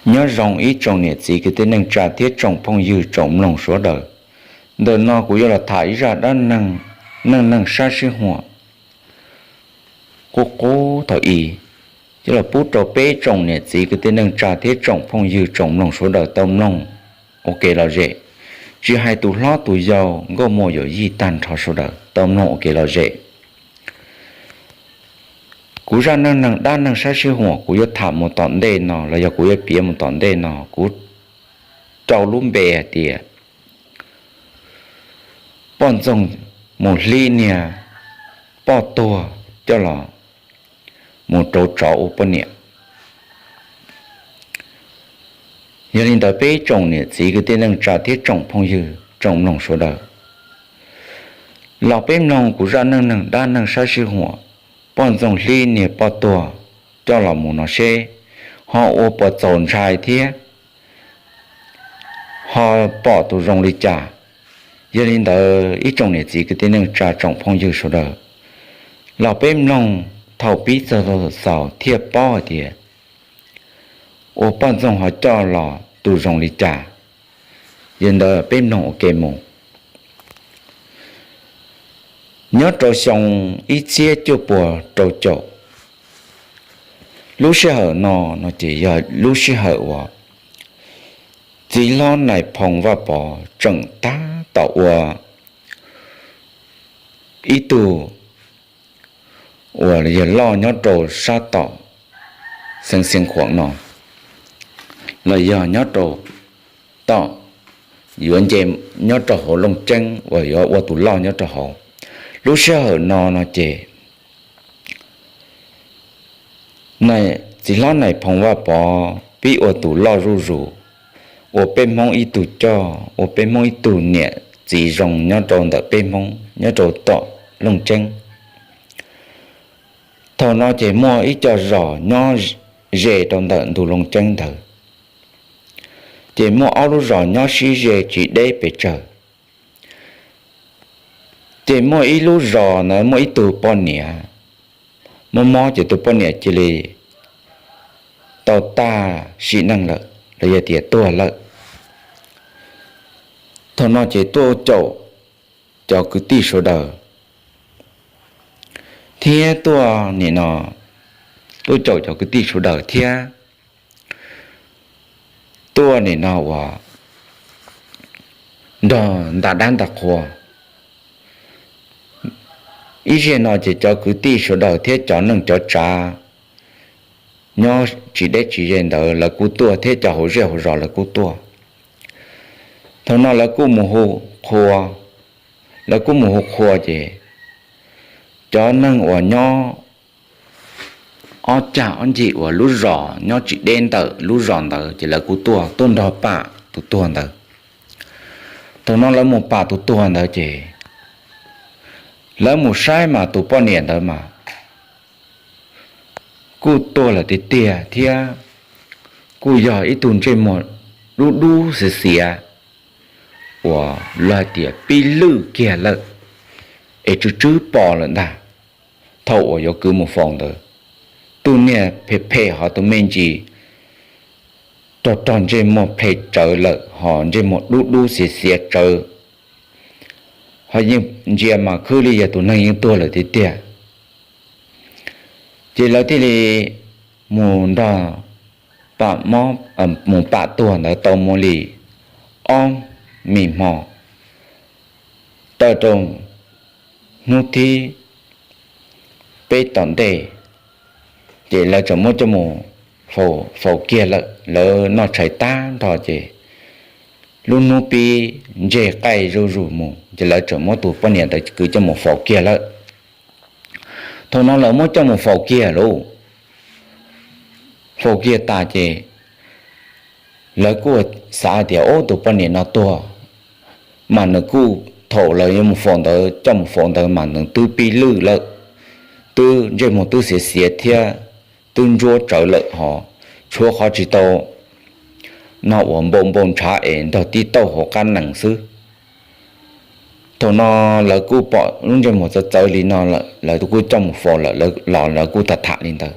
Nyob zoo ib tsoom niam txiv kwv tij neej tsa thiab tsoom phooj ywg tsoom mloog sawv daws. Ntawm no kuv yuav los tham ib zaj dab neeg, neej neeg sab sib huam qub qub thaum ub, coj los pub rau peb tsoom niam txiv kwv tij neej tsa thiab tsoom phooj ywg tsoom mloog sawv daws tau mloog ua kev lom zem. Tsis hais tus hlob tus yau, nkauj muam yawm yij tag nrho sawv daws tau mloog ua kev lom zem. Kuv zaj neej neeg dab neeg sab sib huam kuv yuav tham mus tom ntej no los yog kuv yuav piav mus tom ntej no, kuv rau lub npe hais tias poj ntxoog mus hlib niag poj tuag coj los mus rau tsov ua poj niam. Yog li ntawd peb tsoom niam txiv kwv tij neej tsa thiab tsoom phooj ywg tsoom mloog sawv daws, los peb mloog kuv zaj neej neeg dab neeg sab sib huam poj ntxoog hlib niag poj tuag coj los mus no seb ho ua puas txaus ntshai thiab ho pom tus zoo li cas. Yog li ntawd ib tsoom niam txiv kwv tij neej tsa tsoom phooj ywg sawv daws, los peb mloog thaum pib txog thaum xaus thiaj paub hais tias ua poj ntxoog ho coj los tus zoo li cas. Yog li ntawd peb mloog ua ke mus. Nyob rau xyoo ib txhiab cuaj puas rau caum, lub sij hawm no no ces yog lub sij hawm uas txiv hlob Nais Phoo Vaj Pov tseem tab tom ua ib tug uas yog loj nyob rau sab tom Xeev Xeev Khuam no, los yog nyob rau tom yuav nce nyob rau hauv Looj Ceeb uas yuav ua tus loj nyob rau hauv. Lub sij hawm no no ces txiv hlob Nais Phoo Vaj Pov pib ua tus loj zuj zus, ua peb Hmoob ib tug coj, ua peb Hmoob ib tug niam txiv zoo nyob rau ntawm peb Hmoob nyob rau tom Looj Ceeb. Thaum no ces muaj ib co zos nyob ze rau ntawm ntug Looj Ceeb ntawd, ces muaj ob lub zos nyob sib ze tsis deb pes tsawg. Ces muaj ib lub zos ntawd muaj ib tug poj niam mob mob ces tus poj niam cia li tau tag sim neej lawm los yog tias tuag lawm. Thaum no ces tuaj caum cov kwv tij sawv daws thiab tuaj nim no, tuaj caum cov kwv tij sawv daws thiab tuaj nim no uas nrog nta dab nta qhua. Ib zaug no ces cov kwv tij sawv daws thiab cov neej cov tsav nyob tsis deb tsis ze ntawd lawv kuj tuaj thiab cov hauv zej hauv zos lawv kuj tuaj. Thaum no lawv kuj mus hu qhua, lawv kuj mus hu qhua ces cov neeg uas nyob ob cag ob ncig uas lub zos nyob tsis deb ntawm lub zos ntawd ces lawv kuj tuaj, tuaj nrog pam tus tuag ntawd. Thaum no lawv mus pam tus tuag ntawd ces lawv mus saib mas tus poj niam ntawd mas kuj tuag lawm tiag tiag thiab kuj yog ib tug ntsej muag dub dub xiav xiav uas lawv hais tias pib lwj kiag lawm es tsw tsw pos lawm ntag. Thaum uas yuav kwv mus faus ntawd, tus niag phem phem hos tus me ntsis rog rog ntsej muag plhe tsawv lawm hos ntsej muag dub dub xiav xiav tsawv, hos yeej ntsia mas khwb li yog tus neeg yeej tuag lawm tiag tiag. Ces lawv thiaj li mus nrog pam mob, mus pam tuag ntawd tau mus li ob me hmo, tawm rau hnub thib peb tom ntej, ces lawv tseem muab coj mus faus kiag lawm. Lawv noj tshais tag nrho ces lub hnub pib ntseg qaij zuj zus mus ces lawv tseem muab tus poj niam ntawd kwv coj mus faus kiag lawm. Thaum no lawv muab coj mus faus kiag lauj, faus kiag tas ces lawv kuj xav hais tias ub tus poj niam no tuag, mas nws kuj thaum lawv yuav mus faus ntawd, coj mus faus ntawd mas nws twb pib lwj lawm, twb ntsej muag twb xiav xiav thiab twb ntsuab tsawv lawm hos tshuav qhov tsis tau no uas npau npau ntshav es nrog tib tauj hauv qab nees xwb. Thaum no lawv kuj pom lub ntsej muag txawv txawv li no lawm, lawv kuj coj mus faus lawm los lawv kuj tham tham li ntawd.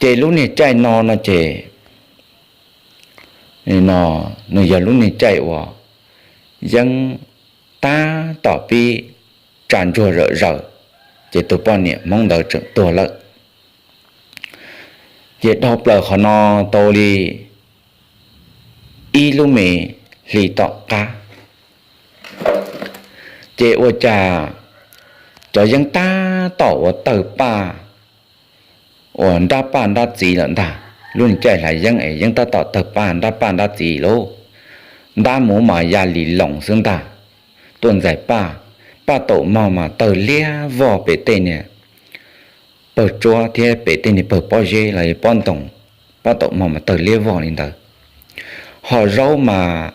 Ces lub niag caij no no ces no, nws yog lub niag caij uas yeeb tab tom pib tsa ntsuag zawm zaws, ces tus poj niam Hmoob ntawd tseem tuag lawm. Ces dhau plaws qhov no tau li ib lub me hli tom qab, ces ua cas cov yeeb tab tom uas tawg paj uas nrab paj nrab txiv lawm ntag. Lub niag caij hlais yeeb es yeeb tab tom tawg paj nrab paj nrab txiv lauj, ntab muv mas ya li loos xwb ntag. Tuaj ntxais paj, paj taum mog mas tawg liab vog pem tej niag pawg tsuab thiab pem tej niag pawg pob zeb los yog pob ntoo, paj taum mog mas tawg liab vog li ntawd. Ho zaub mas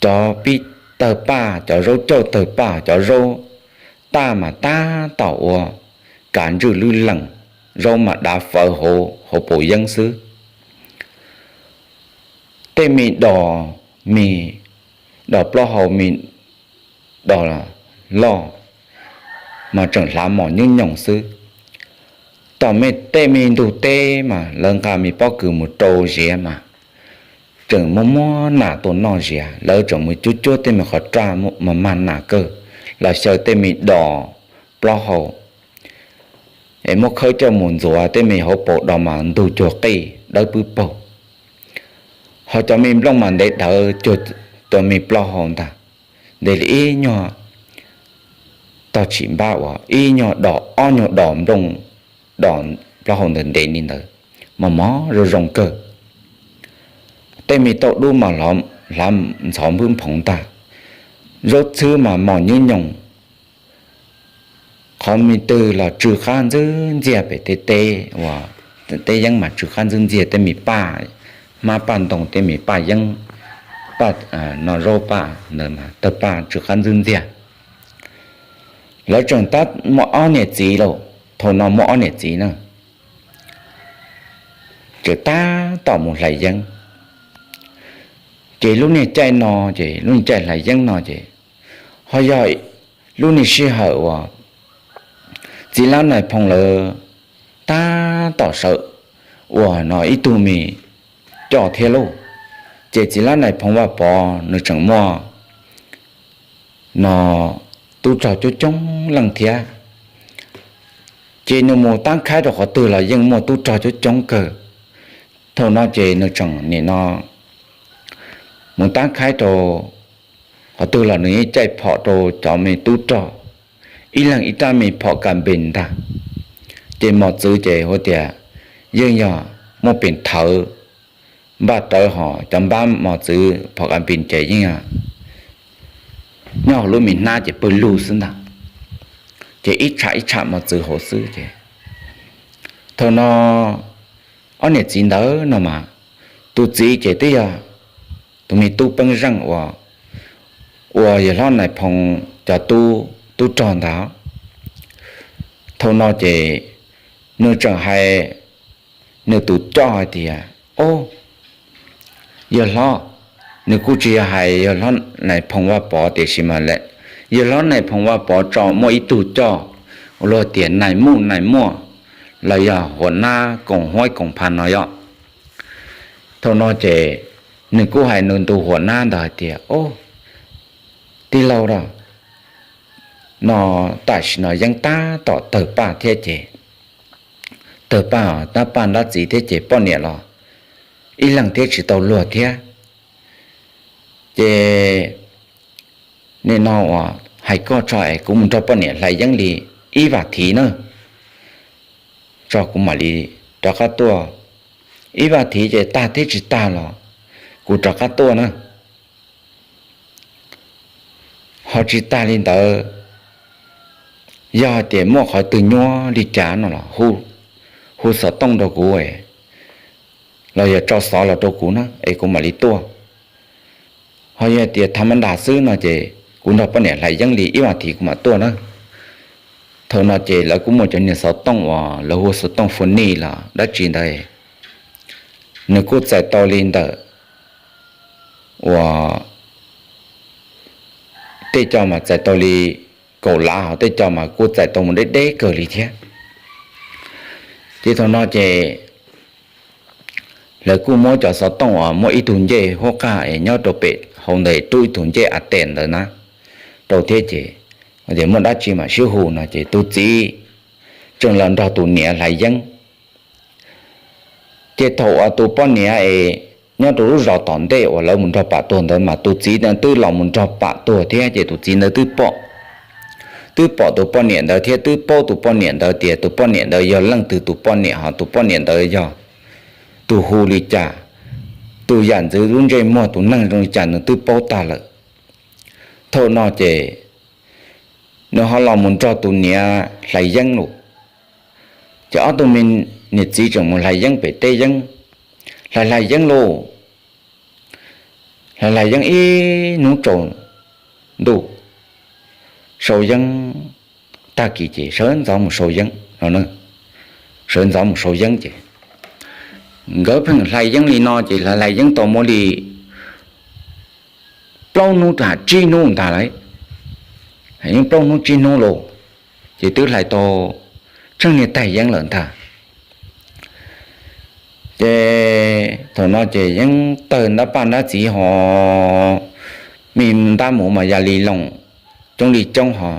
cov pib tawg paj, cov zaub cauj tawg paj, cov zaub taj mas tab tom ua kav ntswj lwb lees, zaub mas dav fawv hauv paus yeeb xwb. Tej me dos, me dos plaub hau, me dos loj mas tseem hlav mos nyob nyoos xwb. Tom tej me ntug teb mas lawv nqa me pob kws mus rau ziav mas tseem muaj muab nas tua noj ziav, lawv tseem mus cuab cuab tej me qhov raj mas mag nas kawg, los xyaw tej me dos plaub hau es muab khawb coj mus ntxuav tej me hauv paus dos mas ntug cuag qej dawb pwb paug. Ho cov me nplooj mas ntev dhawv cuag cov me plaub hau ntag, ntev li ib nyuag tog tsis npab uas ib nyuag dos ob nyuag dos nplooj, dos plaub hau ntawd ntev li ntawd, mos mos zoo zoo kawg. Tej me tauj dub mas hlav ntxhov npwb nphoov ntag, zaub txhwb mas mos nyob nyoos. Qhov me twg los tsw qab ntxwb ntxiag pem tej teb uas teb yeeb mas tsw qab ntxwb ntxiag, tej me paj hmab paj ntoo, tej me paj yeeb, paj no zaub paj ntawd mas tawg paj tsw qab ntxwb ntxiag. Lawv tseem tab muaj ob niam txiv lauj, thaum no muaj ob niam txiv na, tseem tab tom mus hlais yeeb. Ces lub niag caij no, ces lub niag caij hlais yeeb no ces ho yog lub niag sij hawm uas txiv lab Nais Phoo lawv tab tom sawv ua no ib tug me coj thiab lauj. Ces txiv lab Nais Phoo Vaj Pov nws tseem muaj no tub rog coob coob leej thiab. Ces nws mus tab khaib rau qhov twg los yeej muaj tub rog coob coob kawg. Thaum no ces nws tseem nim no mus tab khaib rau qhov twg los nws yeej caij phom rau cov me tub rog, ib leeg ib rab me phom kas npis ntag. Ces mos txwv ces hu tias yeej yog muaj pes thawv npaj rawv, ho cov npab mos txwv phom kas npis ces yeej nyob hauv lub me hnab ces pawg lug xwb ntag. Ces ib tsham ib tsham mos txwv hauv xwb ces thaum no ob niam txiv ntawd no mas tus txiv ces twb yog tus me tub peeb zeej uas ua yawg hlob Nais Phoo cov tub, tub rog ntag. Thaum no ces nws tseem hais nws tus coj hais tias, Ob, yawg hlob, nws kuj tsis yog hais yawg hlob Nais Phoo Vaj Pov tiam sis mas yawg hlob Nais Phoo Vaj Pov tso muaj ib tug coj ua luag tias Nais Muj, Nais Muaj, los yog huam nab koom huaib koom pha no yom. Thaum no ces nws kuj hais nws tus huam nab ntawd hais tias, Ob, tij laug a, no tam sim no yeeb tab tom tawg paj thiab ces, tawg paj, tab paj nrab txiv thiab ces poj niam los ib leeg thiab tsis tau luag thiab. Ces nim no uas hais koj tso es kuv mus nrog poj niam hlais yeeb li ib vas thiv na, tso kuv mam li rov qab tuaj. Ib vas thiv ces tag thiab tsis tag los kuv rov qab tuaj na. Ho tsis tag li ntawd, yog hais tias muaj qhov twg nyuab li cas no los hu xov tooj rau kuv, los yog tso xov los rau kuv na es kuv mam li tuaj. Ho yog tias thav ma nras xwb no ces kuv nrog poj niam hlais yeeb li ib vas thiv kuv mam tuaj na. Thaum no ces lawv kuj muaj cov niag xov tooj uas lawv hu xov tooj fo nij los dab tsi ntawd, nws kuj txais tau li ntawm uas tej co mas txais tau li kaum lav, ho tej co mas kuj txais tau mus deb deb kawg li thiab. Ces thaum no ces lawv kuj muab cov xov tooj uas muaj ib tug ncej huab qaj es nyob rau pem hauv ntawd rub ib tug ncej a tes ntawd na rau thiab ces tias muaj dab tsi mam sib hu no ces tus txiv tseem los nrog tus niam hlais yeeb. Ces thaum uas tus poj niam es nyob rau lub zos tom ntej uas lawv mus nrog pam tuag ntawd mas tus txiv twb los mus nrog pam tuag thiab ces tus txiv ntawd twb pom, twb pom tus poj niam ntawd thiab twb paub tus poj niam ntawd tias tus poj niam ntawd yog leej twg, tus poj niam ho tus poj niam ntawd yog tus hu li cas, tus yam ntxwv lub ntsej muag tus neeg zoo li cas nws twb paub tag lawm. Thaum no ces nws ho los mus nrog tus niam hlais yeeb lauj. Ces ob tug me niam txiv tseem mus hlais yeeb pem teb yeeb, hlais hlais yeeb lauj, hlais hlais yeeb ib hnub tsaus ntuj, sau yeeb tag kis ces sawv ntxov mus sau yeeb no, sawv ntxov mus sau yeeb ces nkawd pheej hlais yeeb li no ces hlais hlais yeeb tau muaj li plaub hnub rau tsib hnub ntag lauj, yeej plaub hnub tsib hnub lauj, ces twb hlais tau tsheej niag taig yeeb lawm ntag. Ces thaum no ces yeej tawg ntab paj ntab txiv ho, me ntab mus mas ya li loos coob li coob ho,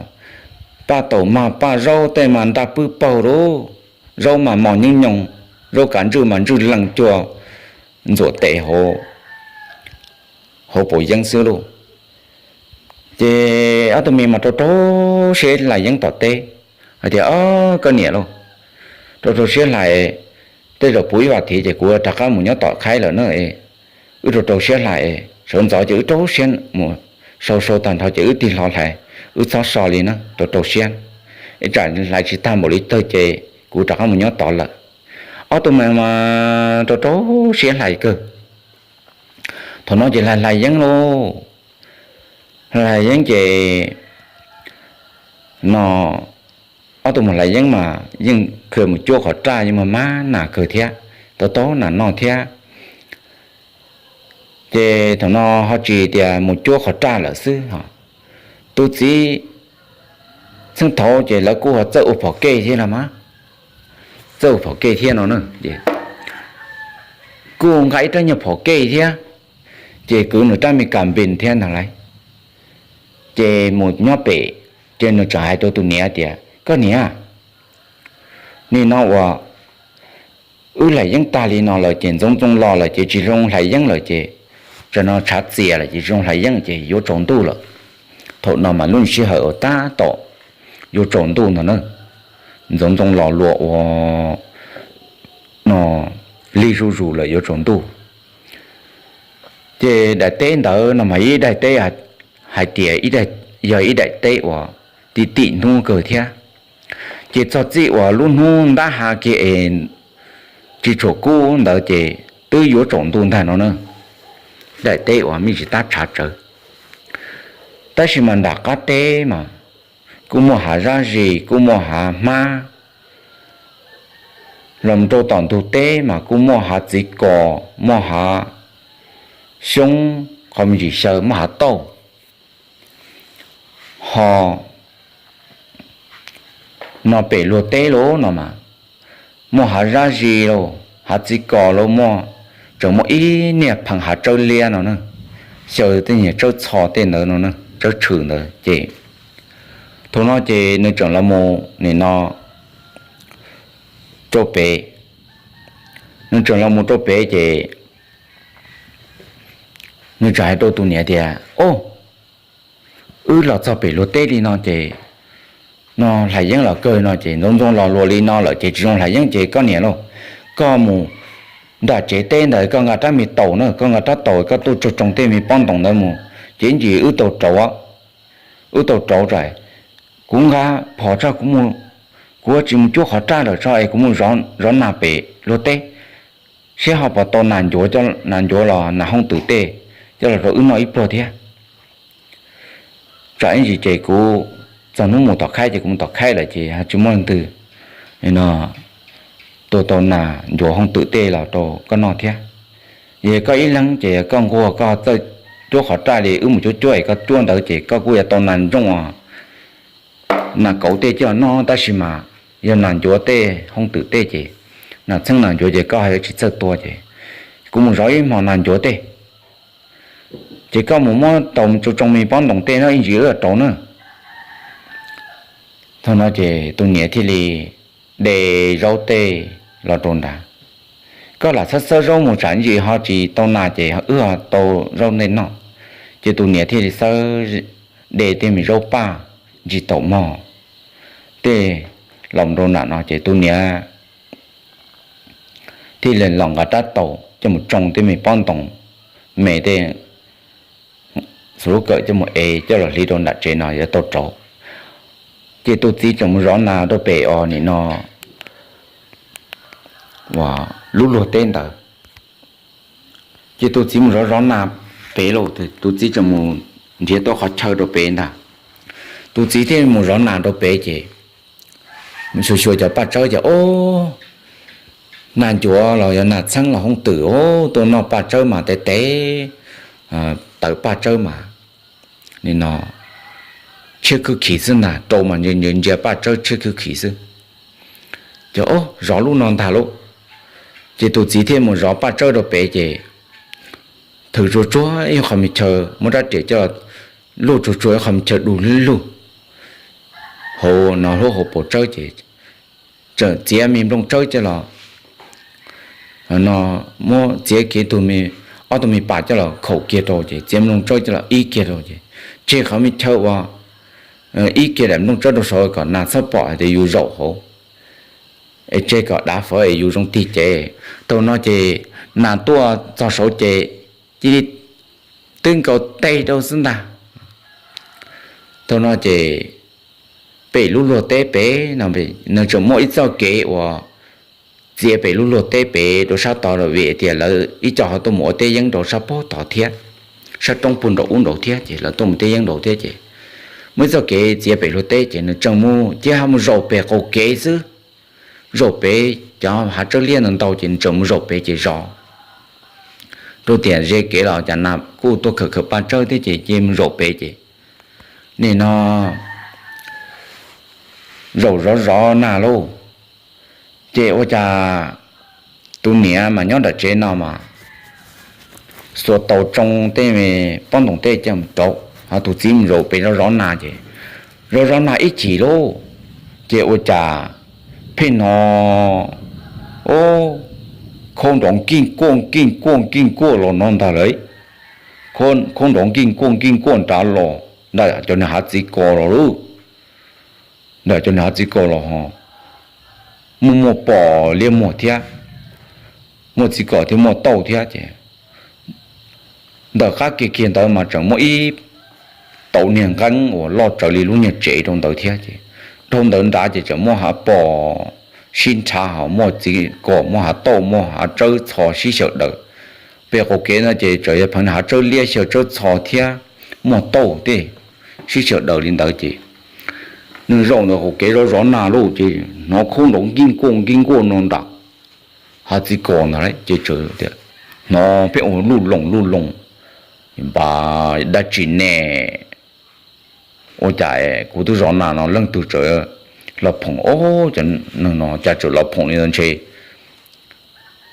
paj taum mag paj zaub tej mas nraj pwb paug lauj, zaub mas mos nyooj nyoos, zaub kav ntswj mas ntswj lees cua ntxuam tes hauv paus yeeb xwb lauj. Ces ob tug me mas rau rau siab hlais yeeb tom teb hais tias, Ob, koj niam lauj, rau rau siab hlais, tej zaum puv ib vas thiv ces kuv rov qab mus nyob tom khaib lawm na. Wb rau rau siab hlais, sawv ntxov ces wb rau siab mus sau sau tag nrho ces wb tig hlo hlais, wb txhob so li na, rau rau siab, ib tsam hlais tsis tag npaum li twg ces kuv rov qab mus nyob tod lawm. Ob tug me mas rau rau siab hlais kawg. Thaum no ces hlais hlais yeeb lauj, hlais yeeb ces no ob tug mus hlais yeeb mas yeej kha mus cuab qhov raj, yeej mas mab nas kawg thiab, tau tau nas noj thiab. Ces thaum no ho tsis tias mus cuab qhov raj lawm xwb ho, tus txiv txheej thaud ces lawv kuj ho txawj ua phom kej thiab no mas, txawj ua phom kej thiab no na, kuj nqa ib rab nyuag phom kej thiab, ces kwv nws rab me kas npes thiab ntag lauj. Ces mus nyob pem, ces nws txawm hais rau tus niam tias, Koj niam, nim no uas wb hlais yeeb tag li no lawm ces ntxoov ntxoo los lawm ces tsis zoo hlais yeeb lawm ces, tam no tshav txias lawm ces tsis zoo hlais yeeb ces yuav tsaus ntuj lawm. Thaum no mas lub sij hawm uas tab tom yuav tsaus ntuj ntag na, ntxoov ntxoo los luas ua no lig zuj zus lawm yuav tsaus ntuj. Ces daim teb ntawd no mas ib daim teb hais tias yog ib daim teb uas ti tim hnub kawg thiab. Ces txog txij uas lub hnub ntab ha kiag es tsis tshua kub ntawd ces twb yuav tsaus ntuj ntag no na. Daim teb uas me ntsis tab tshav tsawv, tab sis mas nram qab teb mas kuj muaj hav zab zis, kuj muaj hav hmab, los rau tom ntug teb mas kuj muaj hav txiv kos, muaj hav xyoob, qhov me ntsis xyaw muaj hav tauj. Ho no pem luag teb lauj no mas muaj hav zab zis lauj, hav txiv kos lauj, muaj, tseem muaj ib niag phees hav tsawb liab no na, xyaw tej niag tsawb txho tej ntawd no, tsawb tshwm ntawd ces thaum no ces nws tseem los mus nim no rau pem, nws tseem los mus rau pem ces nws tseem hais rau tus niam tias, Au, wb los txog pem luag teb li no ces no hlais yeeb los kawg no ces ntxoov ntxoo los luas li no lawm ces tsis zoo hlais yeeb ces koj niam lauj, koj mus nram tsev teb ntawd koj nqa rab me taus na, koj nqa rab taus koj tuaj tsuag tsoo tej me pob ntoos ntawd mus ces ib ntsis wb tau rauv, wb tau rauv rais, kuv nqa phom tso, kuv tsis mus cuab qhov raj lawm tso es kuv mus zov nas pem luag teb, seb ho puas tau nas ncuav, nas ncuav los nas hooj twm tej coj los rau wb noj ib pluag thiab. Tsam ib ntsis ces kuv txog hnub mus tom khaib ces kuv mus tom khaib lawm ces tsis muaj leej twg tua tau nas ncuav hooj twm tej los rau koj noj thiab. Yog koj ib leeg ces koj nquag koj txawj cuab qhov raj li wb mus cuab cuab es koj cuab ntawd ces koj kuj yuav tau nas ntsooj, nas kauv tej coj noj, tab sis mas yog nas ncuav tej hooj twm tej ces nas txheeb nas ncuav ces koj yuav tsis txawj tua ces kuv mus zov ib hmo nas ncuav tej, ces koj mus muab tau tsoo tsoo me pob ntoos tej no ib ntsis wb rauv na. Thaum no ces tus niam thiaj li de zaub tej los rau nrad. Koj lam xawb xawb zaub mus tsam ntsis ho tsis tau nas ces wb ho tau zaub ntej noj. Ces tus niam thiaj li xawb de tej me zaub paj ntsis taum mog tej los rau nram no ces tus niam thiaj li los nqa rab taus coj mus tsoo tej me pob ntoos me tej xuv lub kawm coj mus ev coj los hliv rau nram tsev no yuav tau rauv. Ces tus txiv tseem mus zov nas rau pem os nim no lub luag teb ntawd. Ces tus txiv mus zov zov nas pem lawm, tus txiv tseem mus nrhiav tau qhov chaw rau pem ntag. Tus txiv thiaj mus zov nas rau pem ces xyuas xyuas cov paj tsawb ces, o, nas ncuav los yog nas txheeb los hoob twm, o, tuaj noj paj tsawb mas tes tes, tawm paj tsawb mas nim no tshiab khwb khiv xwb ntag, rau mas ntsia ntsia paj tsawb tshiab khwb khiv xwb. Ces, o, zov lub no ntag lauj. Ces tus txiv thiaj mus zov paj tsawb rau pem ces thwm tsuag tsuag ib qho me chaw, muab rab riam coj luaj tsuag tsuag ib qho me chaw du lug hauv no, hlub hauv paus tsawb ces tseem txiav me nplooj tsawb coj los no, muab txiav kiag tug, ob tug me pas coj los khaum kiag rau ces txiav nplooj tsawb coj los ib kiag rau ces tseg qhov me chaw uas ib kiag daim nplooj tsawb rau saud kom nas txhob pom hais tias yus zaum hauv, es tseg kom dav fawv es yus zoo tig cev. Thaum no ces nas tuaj txog saud ces cia li twb nkaus tes rau xwb ntag. Thaum no ces pem lub luag teb pem no nws tseem muaj ib txoj kev uas txiav pem lub luag teb pem rau sab tod vim tias lawv ib co ho tuaj mus ua teb yeeb rau sab pem tod thiab, sab roob puag nraum ub nraud thiab ces lawv tuaj mus teb yeeb nraud thiab ces muaj ib txoj kev txiav pem luag teb ces nws tseem mus cia li mus zaum pem qaum kev xwb. Zaum pem cov hav tsawb liab ntau ntau ces nws tseem mus zaum pem ces zov rau tias ze kev los cas nas kuj tuaj khawm khawm paj tsawb thiab ces cia li mus zaum pem ces nim no zaum zov zov nas lauj. Ces ua cas tus niam mas nyob nram tsev no mas xuas taus tsoo tej pob ntoos tej coj mus rauv, ho tus txiv mus zaum pem zov zov nas ces zov zov nas ib chim lauj, ces ua cas pheej hnov, o, khaub nrov nkij kuaj nkij kuaj nkij kuaj los no ntag lauj. Khaub nrov nkij kuaj nkij kuaj nrad los ntawm cov niag hav txiv kos los lauj. Ntawm cov niag hav txiv kos los ho muaj muaj pom liab muag thiab, muaj txiv kos thiab muaj tauj thiab ces ntawm qab kiag kiag ntawd mas tseem muaj ib tauv niag nqeeb uas loj raws li lub niag tsev rau ntawd thiab ces dhau ntawd nrad ces tseem muaj hav pos sib nrhav ho muaj txiv kos muaj hav tauj muaj hav tsawb txho sib xyaw daws. Pem qaum kev no ces tseem yog pheev hav tsawb liab xyaw tsawb txho thiab muaj tauj tej sib xyaw daws li ntawd ces nws zaum ntawm qaum kev zov zov nas lauj ces hnov khaub nrov nkij nkuaj nkij nkuaj no nram hav txiv kos ntag lauj ces tseem tias hnov pheej ua luj loos luj loos, npam dab tsi ne? Ua cas kuv twb zov nas no leej twg tseem los phoom, o, cov neeg no cas tseem los phoom li no ntshe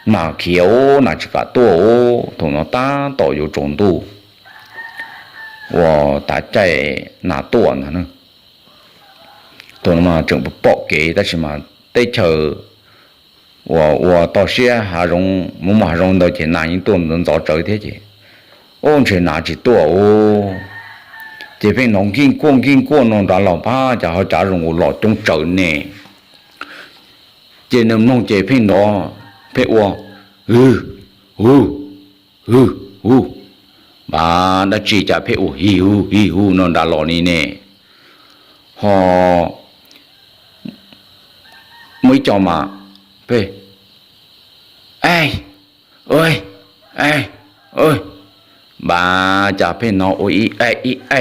nas khiav, nas tsis kam tuaj. Thaum no tab tom yuav tsaus ntuj uas tav caij nas tuaj ntag na. Thaum no mas tseem pom kev tab sis mas teb chaws uas ua toj siab hav zoov muaj muaj hav zoov ntawd ces nas yeej tuaj ntxov ntxov tsawv thiab ces, o, ntshe nas tsis tuaj. Ces pheej hnov nkij nkuaj nkij nkuaj no nrad los pab cas ho cav zoo nkaus los coob tsawv ne. Ces nws mloog ces pheej hnov pheej ua hwj hwj hwj hwj, npam dab tsi cas pheej ua hij hu hij hu no nrad los li ne. Ho muaj ib co mas pheej, a, a, npam cas pheej hnov ua ib a ib a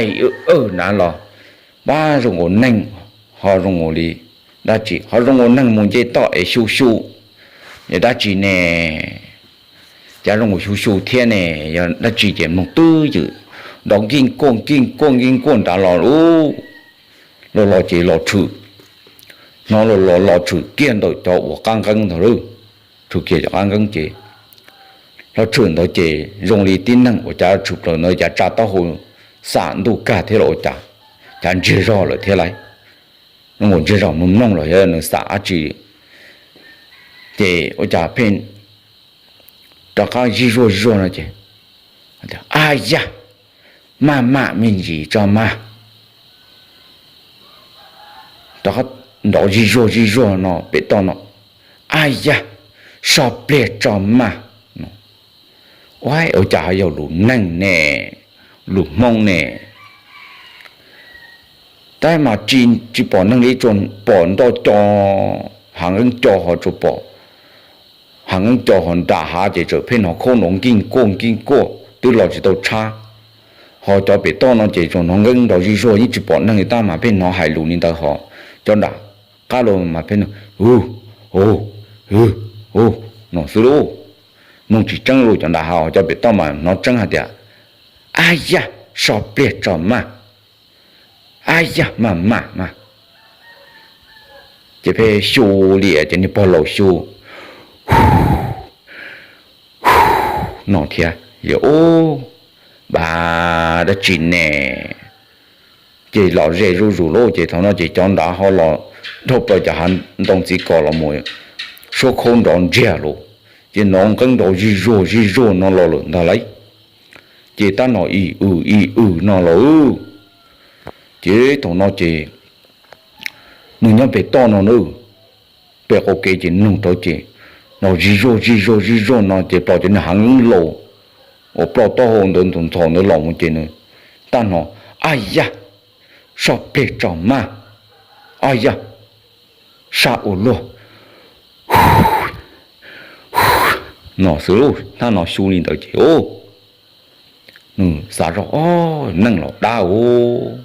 nrad los, npam zoo nkaus neeg, ho zoo nkaus li dab tsi, ho zoo nkaus neeg mus nce toj es xyu xyu, yog dab tsi ne? Cas zoo nkaus xyu xyu thiab ne? Yog dab tsi ces mloog twb ywm, nrov nkij nkuaj nkij nkuaj nkij nkuaj nrad los lauj. Los los ces los tshwm, hnov los los los tshwm kiag ntawm cov uas qab nqeeb ntag lauj. Tshwm kiag cov qab nqeeb ces Hlob Tshwm ntawd ces zoo li tib neeg ua cas tshwm plaws ntawd cas tsa taub hau xam ntuj kag thiab los ua cas, cas ntsiag zog lawm thiab lauj. Nws ntsiag zog mloog mloog los yog nws xam dab tsi, ces ua cas pheej rov qab zij zuag zuag no ces, a yaj, maj mam me ntsis tso mas. Rov qab nrov zij zuag zij zuag no pem toj no, a yaj, soj pliag tso mas. Ua cas ho yog lus neeg ne, lus Hmoob ne? Tab mas tsis pom neeg li, tsuas pom nroj co, hav nqeeb co ho tsuas pom hav nqeeb co ho nram hav ces tseem pheej hnov khaub nrov nkij kuaj nkij kuaj twb los tsis tau tshab. Ho cov pem toj no ces tsuas hnov nqeeb nrov zij zuag yeej tsis pom neeg li tab mas pheej hnov hais lus li ntawd ho cov nram qab los mas pheej hu, hu, hu, hu no xwb lauj. Mloog tsis tseeb lauj, cov nram hav, ho cov pem toj mas hnov tseeb hais tias, a yaj, soj pliag tso mas, a yaj, maj mam mas. Ces pheej xyu li cov niag pog laus xyu no thiab, yog ub, npab dab tsi ne? Ces los ze zuj zus lauj, ces thaum no ces cov nrad ho los dhau plaws cov hav ntoo txiv kos los mus, suab khaub nrov ntsiag lauj, ces hnov nqeeb nrov zij zuag zij zuag no los lawm ntag lauj. Ces tab hnov ib w ib w no los, ces thaum no ces nws nyob pem toj no na, pem qaum kev ces nug rau ces hnov zij zuag zij zuag zij zuag no ces ploj cov niag hav nqeeb laus uas ploj taub hau ntawd ntxhov ntxhov ntawd los mus ces nws tab hnov, a yaj, soj pliag tso mas, a yaj, sab ua luaj no xwb lauj. Tab hnov xyu li ntawd ces nws xav zoj, o, neeg los dab ub,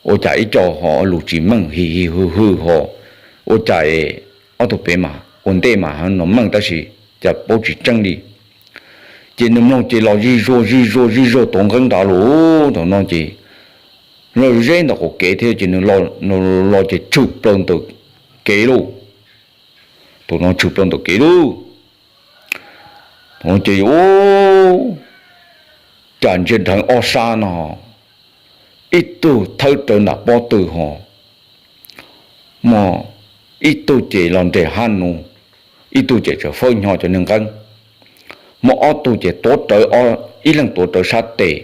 ua cas ib co ho lus tsis meej hi hi hw hw ho, ua cas ob tug pem mas ua ntej mas hnov meej tab sis cas paub tsis tseeb li. Ces nws mloog ces los zij zuag zij zuag zij zuag tuav nqeeb nrad lauj. Thaum no ces los ze ntawm qaum kev thiab ces nws los ces tshwm plaws ntawm kev lauj. Thaum no tshwm plaws ntawm kev lauj, thaum no ces ub, cas ntsia dheev ob sab no, ib tug thawb rawv nram pob tw ho, muaj ib tug ces los nres hab nus, ib tug ces tseem fawb hnyo cov niag nqeeb. Muaj ob tug ces tuav rawv, ib leeg tuav rawv sab tes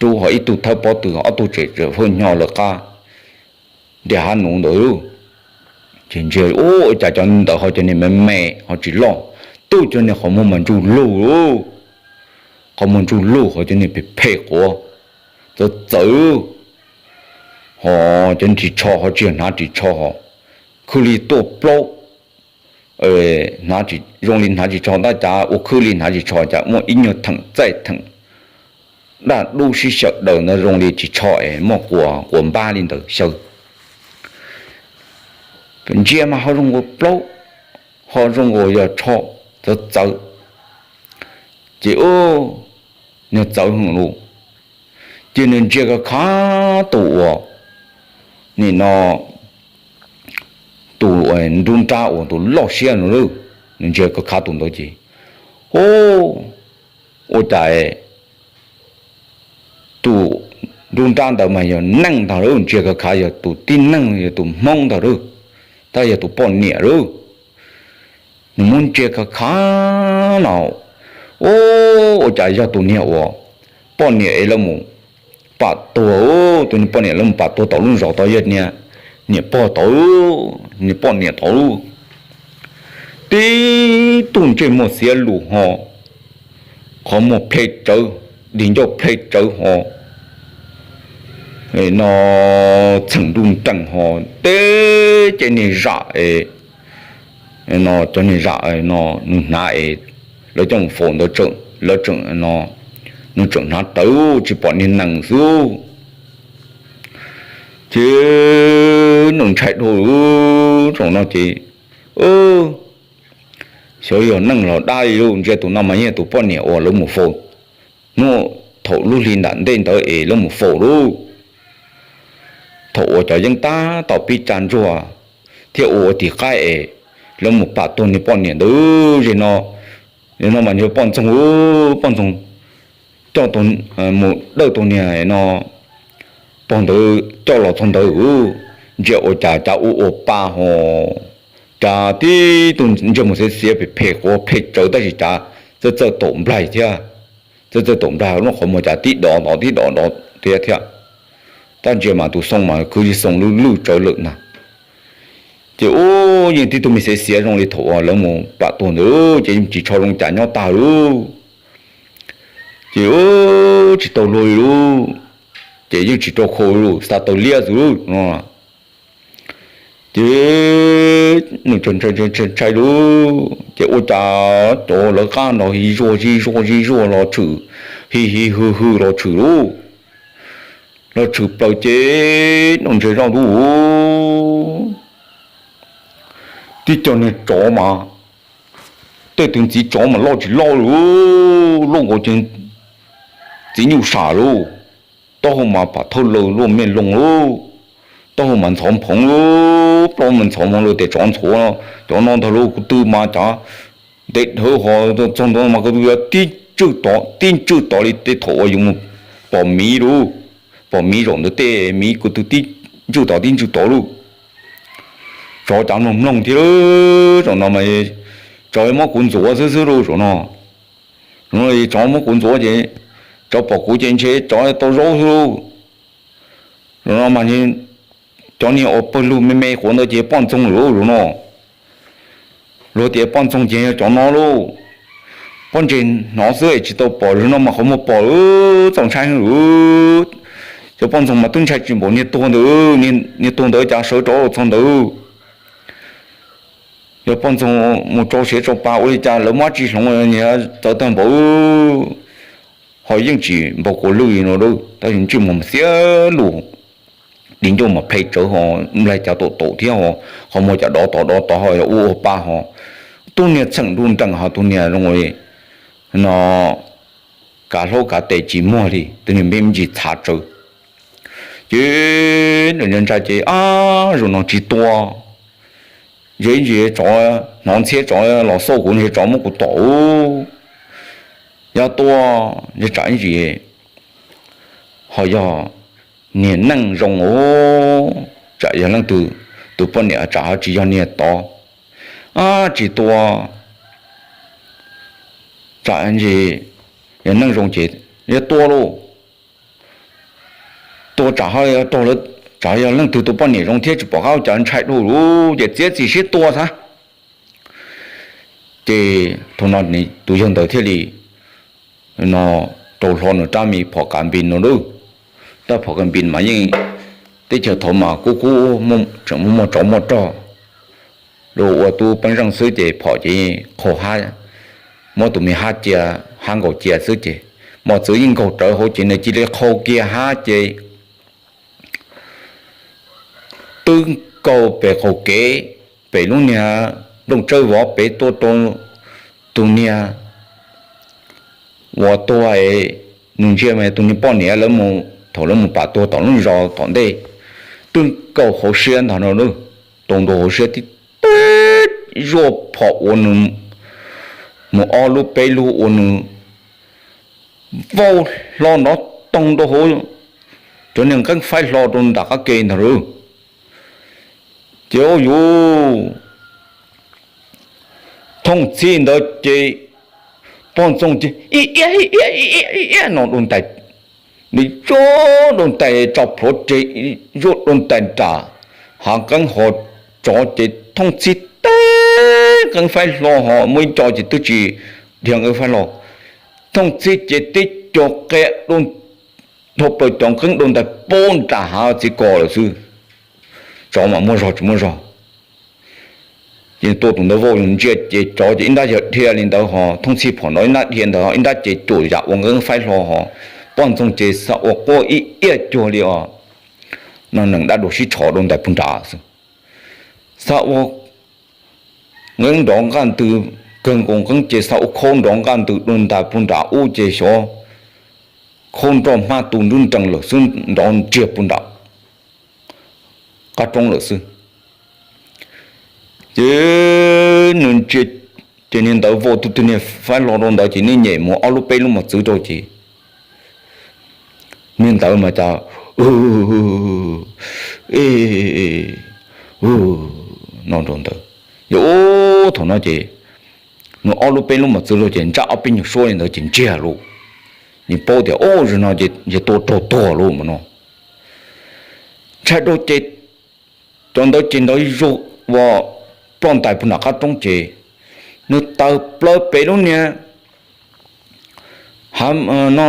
rub ho ib tug thawb pob tw, ob tug tseem tseem fawb hnyo lawv qab nres hab nus ntawd. Ces ntsia ua cas cov ntawd ho cov niag me me ho tsis loj, tub cov niag qhov muag mas ntsuj lug, qhov muag ntsuj lug ho cov niag phem phem quav txawv txawv, ho cov ris tsho ho tsis yog hnav ris tsho ho khwj li tuaj plaub, zoo li hnav ris tsho tab cas ua khwj li hnav ris tsho cas muaj ib nyuag theem txaij theem daj dub sib xyaw daws ntawd zoo li ris tsho es muaj quas quas npab li ntawd xyaw. Ntsia mas ho zoo nkaus plaub, ho zoo nkaus yog tsho txawv txawv, ces ub, nyuag txawv heev lauj. Ces nws ntsia khav khav tus uas nim no tus nruab nrab uas tus loj siab no lauj, nws ntsia khav khav tus ntawd ces, ub, ua cas tus nruab nrab ntawd mas yog neeg ntag lauj, ntsia khav khav yog tus tib neeg, yog tus Hmoob ntag lauj, tab yog tus poj niam lauj. Nws muab ntsia khav khav no, ub, ua cas yog tus niag uas poj niam es lawv mus pam tuag, tus niag poj niam lawv mus pam tuag tom lub zos tod, yog niam pog tod, niag poj niam tod lauj. Tib tug ntsej muag xiav lus ho, qhov muag plhe tsawv, dig ncauj plhe tsawv ho, no txheem nruj nrees ho, teb ces niag zam es no cov niag zam no nws hnav es lawv coj mus faus ntawd, lawv tseem no, nws tseem hnav rawv tsis pom niag nees xwb. Ces nws ntshai dhau thaum no ces, xyov yog neeg los dab li lauj, ntsia tus no mas yog tus poj niam uas lawv mus faus hnub thaum lub hli nram ntej ntawd es lawv mus faus lauj. Thaum uas cov yeeb tab tom pib tsa ntsuag thiab ua ua tim qaib es lawv mus pam tuag niag poj niam ntawd, zem no No mas ntshe poj ntxoog, poj ntxoog coj mus dawj tau niag no pog ntawd coj los txog ntawd, ntsia ua cas cas ua ua pa ho cas tib tug ntsej muag xiav xiav phem phem quav phem tsawv tab sis cas txawj txawj taum nplaig thiab. Txawj txawj taum nplaig lub qhov muag cas tib dov ntov tib dov ntov thiab thiab. Tab ntsia mas tus xoo mas kwv yeej xoo lwj lwj tsawv lawm na. Ces ub, yeej tib tug me xiav xiav zoo li thaum uas lawv mus pam tuag ntawd ces yeej tsis tshua zoo cas nyob tag lub. Ces ub, tsis tau luag li lub, ces yeej tsis rau khau lub, xa taw liab xwb no. Ces nws ntshai lub, ces ua cas cov lawv qab nrog hi zuag zig zuag zig zuag los tshwm, hi hi hw hw los tshwm lub, los tshwm plaws ces nws ntshai zoj lub, tib co niag tsov mas, tej tug ntxiv tsov mas loj tsis loj lub, loj nkaus txiv nyuj sam lub, taub hau mas pam thawj laws luaj mej loo lub, taub hau mas ntxhov nphoov lub, plaub mas ntxhov nphoov lub, tes tsov ntxhuav cov no ntag lub, kuv tw mas cav ntev dhawv ho txog ntawd mas kuv tw tib ntswj tod tib ntswj tod li tej thaum uas yus mus pom miv lub, pom miv zaum ntawd tej miv kuv tw tib ntswj tod tib ntswj tod lub. Tsov cav mloog mloog thiab lub, zaum no mas tsov muab kuv ntxuav xwb xwb lub zaum no. Zaum no tsov muab kuv ntxuav ces tsov pom kuv ces ntshe tsov tau zaub xwb lub. Zaum no mas cov niag uas pawg lug me me quav ntawd ces poj ntxoog lawm zaum no. Luag tias poj ntxoog ces yog cov no lauj. Pob ntseg hnov xwb es tsis tau pom, zaum no mas qhov muag pom lawm, txaus ntshai heev lawm. Cov poj ntxoog mas twb ntshai tsis npaum niag tuag ntawd, niag tuag ntawd cas sawv rov los txog ntawd. Yog poj ntxoog mus rau siav rau pa ua li cas lawv muab tsis hloov, txawv tag npaum. Ho yeej tsis npau kuv lwj no, tab sis ntsej muag mas xiab lus, di ncauj mas phem tsawv ho nplaig cav taum taum thiab ho, qhov muag cas dov tod dov tod ho yog ua ua pa ho. Tub niag txheem nruj nreem ho tus niag zoo li no, kav hlaub kav tes tsis muag li, tus niag npe me ntsis txhav tsawv. Ces ntshai ces ab zaum no tsis tua, ze ntsis tsov, hnov ntxhiab tsov los xauj kuv, ntshai tsov muab kuv tom. Yog tua, tsam ntsis ho yog niag neej zoo, tsam yog leej twg tus poj niam, tsam ho tsis yog niag tod. Ab tsis tua, tsam ntsis yog neej zoo ces yog tua lauj. Tua tsam ho yog leej twg tus poj niam zoo thiab tsis pom qab ua cas, ntshai dhau lawm ces txiav txim siab tua xwb. Ces thaum no tus yawg ntawd thiaj li no rau hlo nws rab me phom kas npis no lawm. Rab phom kas npis mas yeej teb chaws thaud mas kub kub, tseem muaj muaj tsov muaj rog, ua tub peeb zeej xwb ces phom ces qhau hab, muab tus me hab cia, hab nkaus cia xwb ces mos txwv yeej nkaug rawv hauv ces nws cia li qhau kiag hab ces twb nkaug pem qaum kev, pem lub niag nplooj tsawb vov pem tuaj rau tus niag uas tuag, nws ntsia mas tus niag poj niam lawv mus thaum lawv mus pam tuag tom lub zos tom ntej, twb nkaug hauv siab ntag no lawm. Tau ntua hauv siab tib teg, zuaj phom ua nws mus ob lub peb lub ua nws vau hlo nrov toog rau hauv cov niag nqeeb faib hlo rau nram qab ke ntag lawm. Ces ua yuv thooj txhij ntawd ces poj ntxoog ces ib iab ib iab ib iab ib iab no dua ntais, nws zuaj dua ntais tso plhuav tseg, zuaj dua ntais nram hav nqeeb ho tsov ces thooj txhij teb nqeeb faib hlo ho muaj ib co ces twb tsis dhia nqeeb faib hlo. Thooj txhij ces tib co qia dua dhau plaws cov nqeeb dua ntais pub nram hav txiv kos lawm xwb. Tsov mas muaj zog tsis muaj zog. Ces tua tus ntawd vau ntsia ces tsov ces ib nrab yog dhia li ntawd ho thooj txhij phom nrov ib nrab dhia ntawd ho ib nrab ces cuam yam ua nqeeb faib hlo ho. Poj ntxoog ces xa ua quaj ib iab cuag li os no neeg dab dua sib tsho dua ntais puag nrad xwb. Xa ua nqeeb nrov nqaj ntws, kawg nkaus nqeeb ces xa ua khaub nrov nqaj ntws dua ntais puag nrad ub ces xyov khaub nroj hmab tu nruj nrees lawm xwb, nrov ntsiag puag nram qab roob lawm xwb. Ces nws ntsia Ces niag ntawd vau tus twg niag faib hlo rau ntawd ces niag nyem mus ob lub peb lub mos txwv rau ces niag ntawd mas cas no rau ntawd. Yog ub thaum no ces nws ob lub peb lub mos txwv rau ces ntsaj ob peb nyuag suab li ntawd ces ntsiag lawm. Nws paub tias ub zaum no ces yog tua raug tuag lawm mas no. Ntshai rau ces cov ntawd ces ntawd zug ua ploj ntais puag nram qab roob ces nws tawm plaws pem lub niag hav no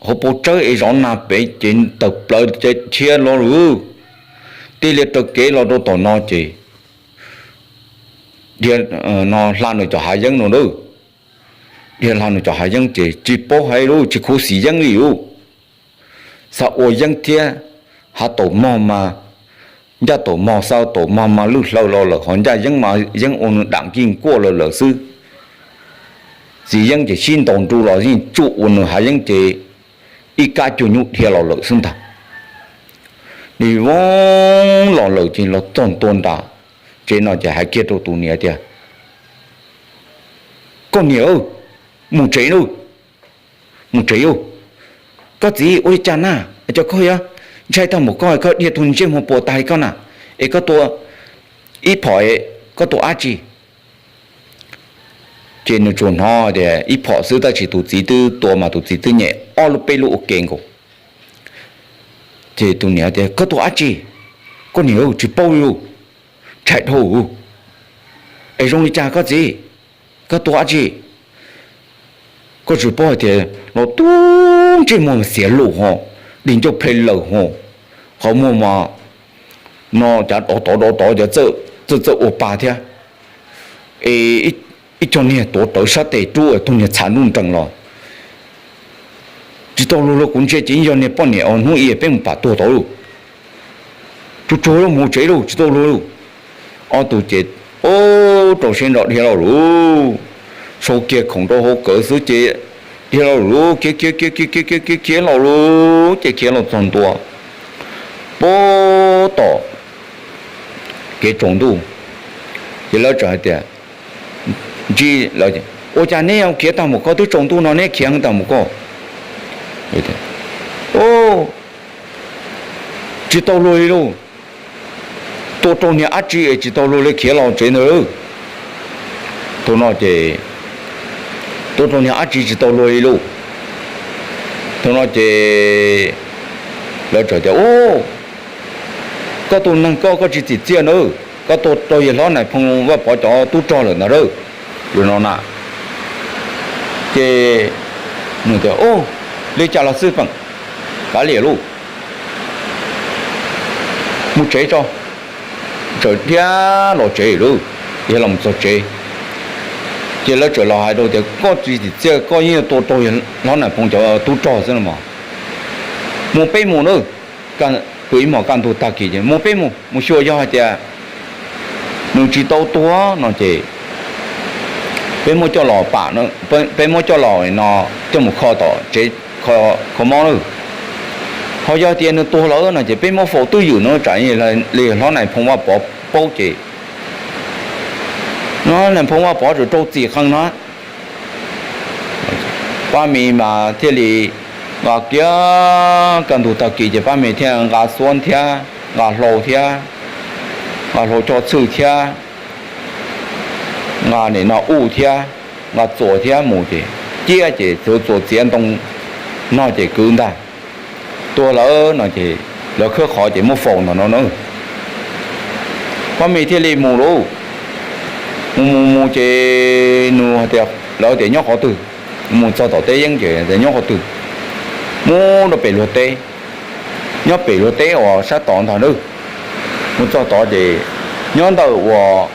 hauv paus tsawb es zov nas pem ces tawm plaws thiab los lawm. Tij li raws kev los rau tom no ces dhia no hla nws cov hav yeeb no lawm. Dhia hla nws cov hav yeeb ces tsis paub hais lawm, tsis khuv xim yeeb li lawm. Xav ua yeeb thiab, hav taum mog mas, ncaj taum mog xav taum mog mas lwj hlaw los lawm, ho ncaj yeeb mas yeeb ua nws dam nkij nkuaj los lawm xwb. Txiv yeeb ces sib ntaus nruj los yeej tsuj ua nws hav yeeb ces ib kab cuag nyuj dhia los lawm xwb ntag. Nws vab los lawm ces los txog ntua nram tsev no ces hais kiag rau tus niam tias, koj niam, mus tsev lauj, mus tsev lauj. Koj txiv, ua li cas na, cov koj yuav ntshai tag npaum koj, koj dhia tus ntsej muag puas tas li koj na, es koj tua ib phom, koj tua dab tsi? Ces nws tsuas hnov tias ib phom xwb tab sis tus txiv twb tua mas tus txiv twb nyem ob lub peb lub ua ke nkaus. Ces tus niam tias, koj tua dab tsi? Koj niam, tsis paub li lauj, ntshai dhau. Es zoo li cas koj txiv, koj tua dab tsi? Koj tsis paub hais tias los tub ntsej muag xiav lus ho, dig ncauj ple lawm ho, qhov muag mas no cav dov tod dov tod, txawj txawj ua pa thiab. Es ib co niag tuav rawv sab tes rub tus niag txha nruj nrees los. Tsis tau luag li, kuv ntsia ces yog niag poj niam uas hnub i peb mus pam tuag tod lauj. Tsuag tsuag mus tsev lauj, tsis tau luag lauj. Ob tug ces rau siab ntso dhia los lawm, sau kiag khoom rau hauv kawm xwb ces dhia los lawm, khiav khiav khiav khiav khiav khiav khiav khiav los lawm ces khiav los txog ntua pem tom kev tsaus ntuj. Ces lawv txawm hais tias, ntsib lawv, ua cas neb yuav khiav tag npaum ko, twb tsaus ntuj no neb khiav tag npaum ko? Tsis tau luag li lauj, tua raug niag dab tsi es tsis tau luag li khiav los tsev ntag. Thaum no ces tua raug niag dab tsi tsis tau luag li lauj. Thaum no ces lawv txawm tias, u, koj tus neeg koj, koj tsis txim txiaj na, koj tua raug yawg hlob Nais Phoo Vaj Pov cov tub rog lawm ntag lauj. Yog no na, ces nws tias, u, li cas los xij peem, kav liam lauj, mus tsev tso. Txawm dhia los tsev lawm, dhia los txog tsev, ces lawv txawm los hais rau tias, koj tsis txim txiaj, koj yeej tua raug yawg hlob Nais Phoo cov tub rog xwb no mas, mus peb mus na, pw ib hmos kaj ntug tag kis ces mus peb mus, mus xyuas yog hais tias nws tsis tau tuag no ces peb muab coj los pam, peb muab coj los no, coj mus kho tom tsev kho mob na. Ho yog tias nws tuag lawm no ces peb muab faus twj ywm no tsam li hlob Nais Phoo Vaj Pov paub ces, no Nais Phoo Vaj Pov txawm rau txim qee no. Pab Mis mas thiaj li nqa kiag kaj ntug tag kis ces Pab Mis thiaj nqa xuab thiab nqa hlau thiab nqa hlau coj txhwj thiab nqa nim no u thiab nqa txuas thiab mus ces ciab ces txuas txiav ntoo no ces kwv ntag. Tuag lawm no ces lawv khawb qhov ces muab faus ntag no na. Pab Mis thiaj li mus lauj. Mus mus mus ces nws hais tias, lawv tias nyob qhov twg, mus txog tom teb yeeb ces tias nyob qhov twg, mus rau pem luag teb, nyob pem luag teb uas sab tod ntag na. Mus txog tod ces nyob ntawm uas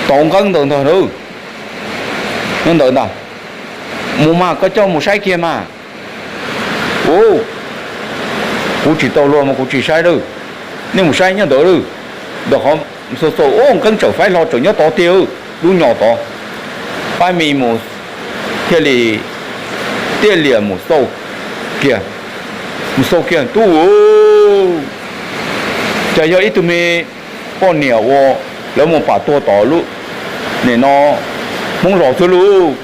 tauv nqeeb ntawd ntag na, nyob ntawd ntag. Mus mas koj coj mus saib kiag mas. U, kuv tsis tau luag mas kuv tsis saib lawm. Nej mus saib nyob ntawd lawm, ntawm qhov xaus xaus, u, nqeeb tseem faib hlo tseem nyob tod tiag, lub nyos tod. Pab Mis mus thiaj li tiaj lias mus xauj kiag, mus xauj kiag tub, cas yog ib tug me poj niam uas lawv mus pam tuag tod lub Nim no Hmoob zos xwb lauj,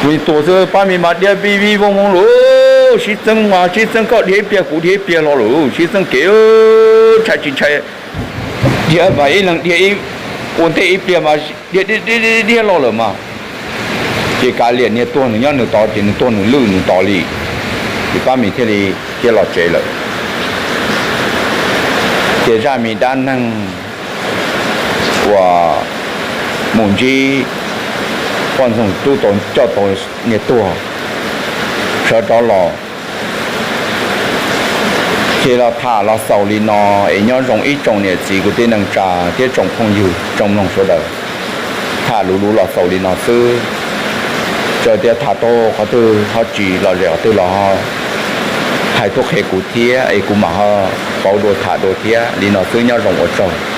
kuv tuag xwb, pab me mas dhia vij vij voog voog lauj, sib txeeb mas sib txeeb, koj dhia ib pliag kuv dhia ib pliag los lauj, sib txeeb kev, ntshai tsis ntshai, dhia mas ib leeg dhia ua ntej ib pliag mas dhia dhia dhia los lawm mas. Ces kav liam, niag tuag nws nyob nws tod ces nws tuag nws lwj nws tod li. Ces pab me thiaj li thiaj los tsev lawm. Ces zaj me dab neeg uas mus ntsib poj ntxoog tub coj tau niag tuag sawv rov los, ces los tham los xaus li no. Es nyob zoo ib tsoom niam txiv kwv tij neej tsa thiab tsoom phooj ywg tsoom mloog sawv daws, tham luv luv los xaus li no xwb. Txawm tias tham tau qhov twg ho tsis lom zem qhov twg los hais tuaj qhia kuv thiab es kuv mam ho pauv dua tham dua thiab. Li no xwb, nyob zoo ua tsaug.